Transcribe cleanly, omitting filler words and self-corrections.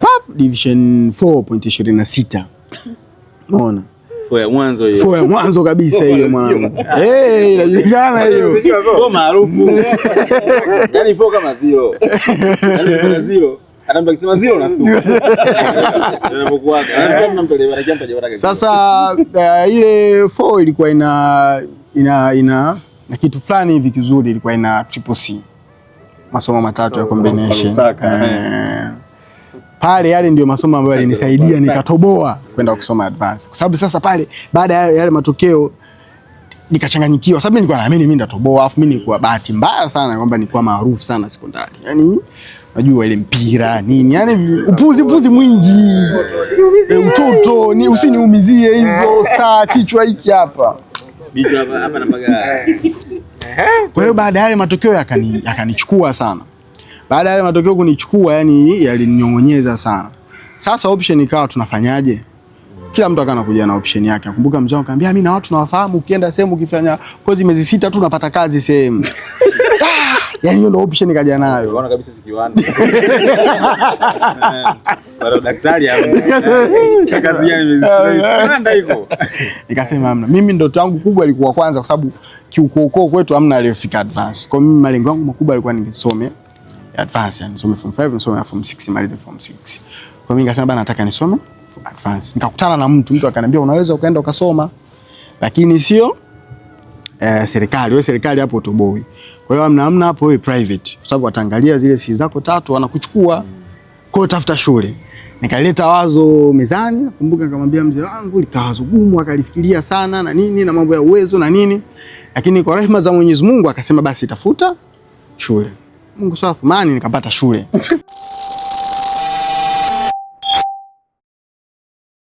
Pap, division 4.26. Umeona? Four ya mwanzo hiyo. 4 ya mwanzo kabisa hiyo mwanangu. Eh, inajulikana hiyo. 4 maarufu. Yaani 4 kama zero. Yaani kuna zero. Hata mtu akisema zero unastuka. Inapokuwa. Anasema mtu aliyebariki mtu hajabariki. Sasa ile 4 ilikuwa ina na kitu fulani hivi kizuri, ilikuwa ina triple C. Masomo matatu ya combination. Pale yale ndio masomo ambayo yalinisaidia nikatoboa kwenda kusoma advance. Kwa sababu sasa pale baada ya yale matokeo nikachanganyikiwa, sababu nilikuwa naamini mimi nitatoboa, afu mimi nilikuwa bahati mbaya sana kwamba nilikuwa maarufu sana sekondari. Yaani unajua ile mpira nini, yaani upuzi upuzi mwingi. Utoto ni usiniumizie hizo star kichwa hiki hapa. Bicho hapa hapa na mpaga. Kwa hiyo baada ya yale matokeo yakanichukua sana. Baada ya yale matokeo kunichukua, yani yalininyong'onyeza sana. Sasa option ikawa tunafanyaje? Kila mtu akawa anakuja na option yake. Nakumbuka mzee wangu akaniambia mimi na watu nawafahamu, ukienda sehemu ukifanya kozi miezi 6 tu unapata kazi sehemu. Yaani hiyo ndio option nikaja nayo. Unaona kabisa si kiwanda. Bado daktari hapo. Kazi gani miezi 6? Kiwanda iko. Nikasema hamna. Mimi ndoto yangu kubwa ilikuwa kwanza, kwa sababu kiukoukoo kwetu hamna aliyefika advance. Kwa mimi malengo yangu makubwa yalikuwa ningesome advance, yani nisome form 5, nisome form 6, malize form 6. Kwa mimi nikasema bana, nataka nisome advance. Nikakutana na mtu akaniambia unaweza ukaenda ukasoma, lakini sio serikali. Wewe serikali hapo utoboi. Kwa hiyo hamna hapo, wewe private, kwa sababu wataangalia zile C zako tatu wanakuchukua. Kwa hiyo tafuta shule. Nikaleta wazo mezani, nakumbuka nikamwambia mzee wangu, likawa gumu, akalifikiria sana na nini na mambo ya uwezo na nini. Lakini kwa rehema za Mwenyezi Mungu akasema basi tafuta shule. Mungu safi, mani nikapata shule.